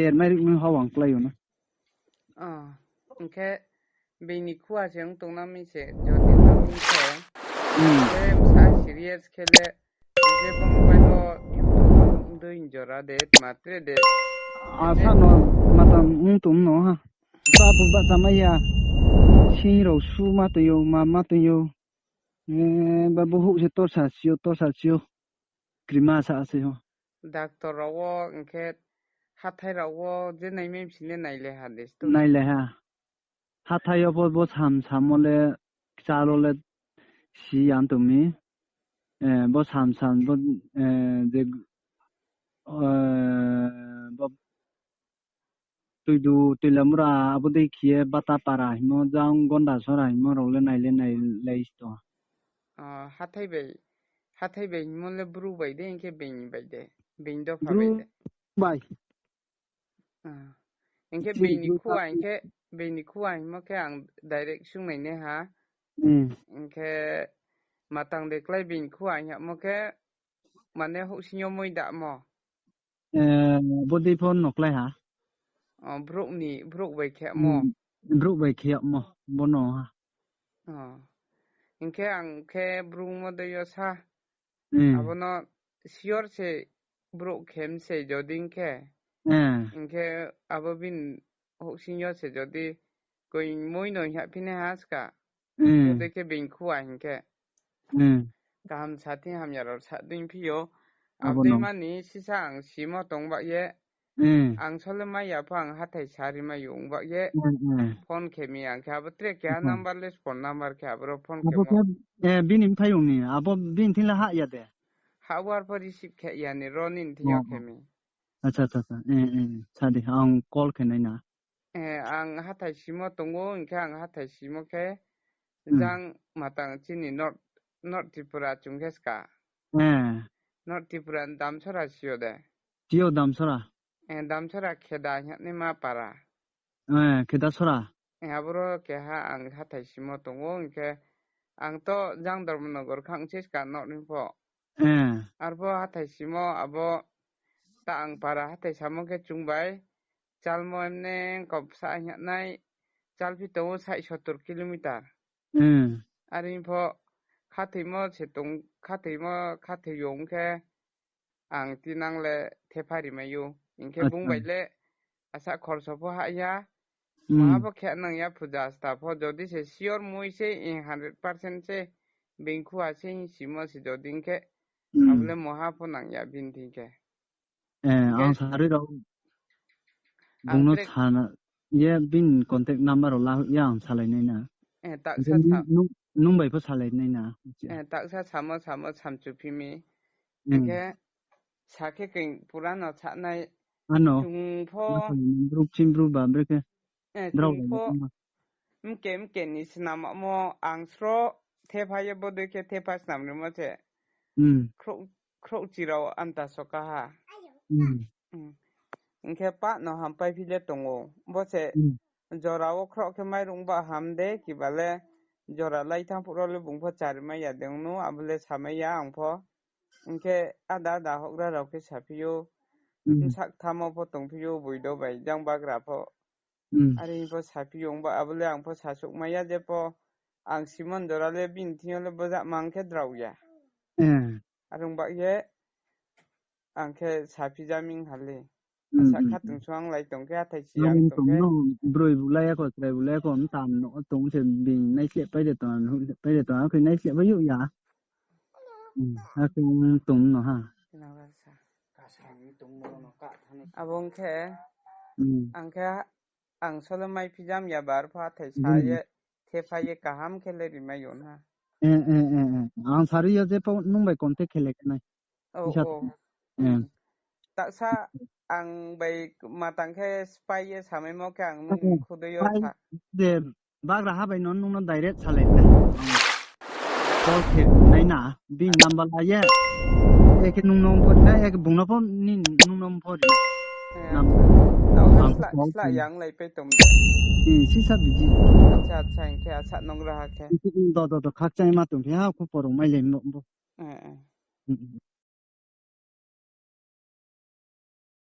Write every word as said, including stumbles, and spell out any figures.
Cher mai ri nung ha wang klái yo no. O, hing khe being ni khua se ong tong na mi se, jodi na mi se. Hmm. Khe bsa serious khe le, je bang bai no YouTube doi jora de, tma tre de. Asa no matang ong tong no ha. Ba bu ba tama ya. Sing rao su ma tong yo, ma ma tong yo. Eh, ba bo houh se torsa sio, torsa sio. Krima sa se ho. Doctor rao wo, hing khe hathái rao wo, je nai mi bsing le nai le ha de sto. Nai le ha. Hathái yo bo, bo sam sam wo le, kchal wo le, si yang tong mi. Eh, bo sam sam, bo, eh, je, eh, bo, Tuidu, Tuilamura, abo dei khe ye Batapara hingmo, jang Gondasora hingmo rao le nai le nai lai sto. Ah, hathái bai, hathái bai hingmo le bru bai de, hing khe being bai de, being dopha bai de. Bru bai. Ah. Hing khe being ni khua, hing khe being ni khua hingmo khe ang direct sung nai nai ha. Hmm. Hing khe matang de klái being ni khua hing yamo khe, mane houhsing yo moi damo. Eh, bo dei pho no klái ha. O, brouh ni, brouh bai khe mo. Hmm, brouh bai khe mo, bo no ha. O. Hing khe ang khe brungmo dei yo sa. Hmm. Abo no sure se brouh khe mi se jodi hing khe. Hmm. Hing khe abo bini houhsing yo se jodi koi moi no hing ya phi nai ha ska. Hmm. Jodi khe being khua hing khe. Hmm. Kaham sa thing hamya rao sa dei phi yo. Abo no. Abdei mani sisa ang simo tong ba ye. Hmm. Ang sole mai ya pho ang hathái sa ri mai yo ong ba ye. Hmm, hmm. Phone khe mi ang khe abo tre keha number le phone number khe abo ro phone khe mo. Abo khe, eh, bini mthai ong ni, abo bini thing le hah ya de? Hah war pho receive khe ya ni ro nini thing yo khe mi. Acha, acha, acha. Eh, eh, eh. Sa di, ang call khe nai na. Eh, ang hathái simo tong ou, hing khe ang hathái simo khe, hmm, jang matang chini North, North Tripura chung khe ska. Eh. North Tripura ni Damsora si yo de? Si yo Damsora. Eh, Damsora Kheda hing ni ma para. Eh, Khedasora. Eh, aboro keha ang hathái simo tong ou, hing khe ang to jang Dharmanagar khang se ska North ni pho. Eh. Arpho hathái simo abo ta ang para hathái samo khe chung bai chalmo emne kop sa hing nai, chal phi tong ou sai sottor kilometer. Hmm. Are pho khathoimo se tong, khathoimo khathoi yo ong khe ang tinang le thepha ri mai ou. Hing khe bung bai le asa khorso pho hah ya. Hmm. Maha pho khe nang ya puja asta pho jodi se sure moi se, eh, hundred percent se being khua se hing simo se jodi hing khe. Hmm. Abo le maha pho nang ya bini thing khe. Eh, ang sa ri rao. Bung no sa na, ye bini contact number rao la ya ang salai nai na. Eh, taksa sa. Nung, nung bai pho salai nai na. Eh, taksa samo, samo samchu phi mi. Hmm. Hing khe sa khe keng pura no sa nai. Ano. Chung pho. Brouh ching brouh ba bre khe. Eh, drao chung pho. Mke, mke ni snam mo ang sro thepha ye bodei khe thepha snam rimo se. Hmm. Khrouh, khrouh chi rao anta soka ha. Hmm. Hmm. Hing khe pa no hampai phi le tong ou. Bo se jora wo khrouh khe mairung ba ham de, kiba le jora lai thang phuh rao le bung pho chari mai ya de ong no, abo le sa mai ya ang pho. Hing khe ada ada houhgra rao khe sa phi ou. Hmm. Bsak thamo pho tong phi ou, boido bai jang bagra pho. Hmm. Are pho sa phi ou, abo le ang pho sasuh mai ya je pho. Ang simon jora le bini thing yo le boja mang khe drao ya. Hmm. Are ong ba ye ang khe sa phi ja ming ha le. Hmm, asa hmm, khatung suang lai tong khe, hathái si ang tong khe. Broi bu lai ya kho, chrai bu lai ya kho, mtam no tong se bini naisleh pai de tong, pai de tong, akhe naisleh pai yo ya. Hmm, akhe tong no ha. Abo ong khe, hmm, ang khe, ang solo mai phi jam ya bar pho hathái sa ye, thepha ye kaham khe le ri mai yo na. Eh, eh, eh, eh. Ang sari yo je pho nung bai contact khe le khe nai. Oh, oh. Hmm. Taksa ang bai matang khe spái ye samaimo khe ang nung khudui yo sa. Je bagra ha bai no nung no direct salai nai. Call khe nai na, bini number la ye. Eke nung no pho ri nai, eke bung no pho ni nung no pho ri nai. Eh, number. Tao ang sla, call sla khe yang lai pai tom de. Hmm, sisa busy. Acha, acha, hing khe asa nung ra ha khe. Do, do, do, khakchang ma tong phi ha, kho porong mai lai mo bo. Eh, eh. Hmm, hmm.